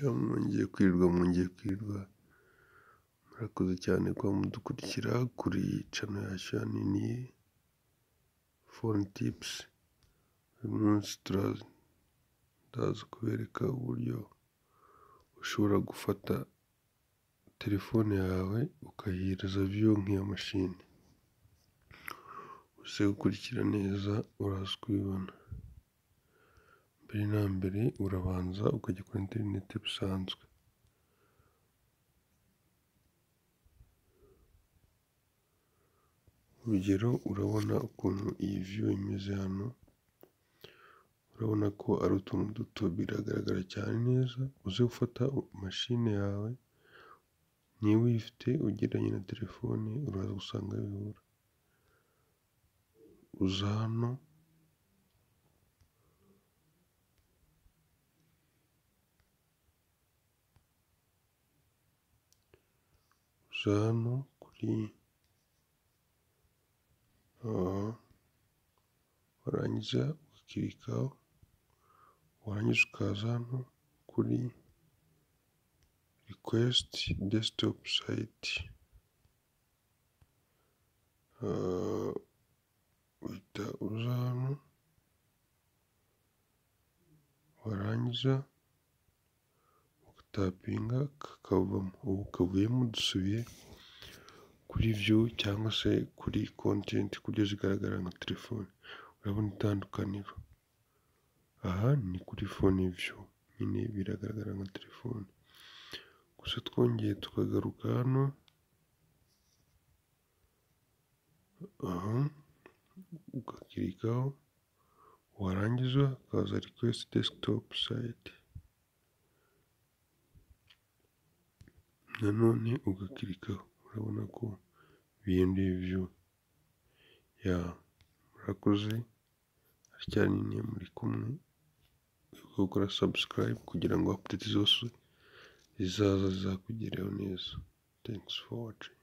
Mwongeye kwirirwa, murakoze cyane kuba mudukurikira kuri channel yacu ya Nini Phone Tips. Uyu munsi ndaza kubereka uburyo ushobora gufata telefone yawe ukayihereza view nk'iya mashini. Uze gukurikira neza uraza kubibona. Mbere na mbere urabanza ukajya kuri interineti bisanzwe. Urugero urabona ukuntu iyi view imeze hano, urabona ko ari utuntu duto, biragaragara cyane neza. Uze gufata mashine yawe niba uyifite ugereranye na telefone, uraza gusanga bihura. Uza hano kuri warangiza ugakirikaho, warangiza ukaza hano kuri request desktop site, uhita uza hano, warangiza ugatapinga kakavamo. Ubu kavuyemo, dusubiye kuri view cyangwa se kuri content kuburyo zigaragara nka telefone. Urabona itandukaniro, aha ni kuri phone view nyine biragaragara nka telefone. Gusa twongeye tukagaruka hano, aha ugakirikaho, warangiza ukaza request desktop site, nanone ugakirikaho, urabona ko bihinduye view. Ya murakoze, haracyari Nini muri kumwe, wibuke gukora subscribe kugira ngo update zose zizaza zizakugeraho neza. Thanks for watching.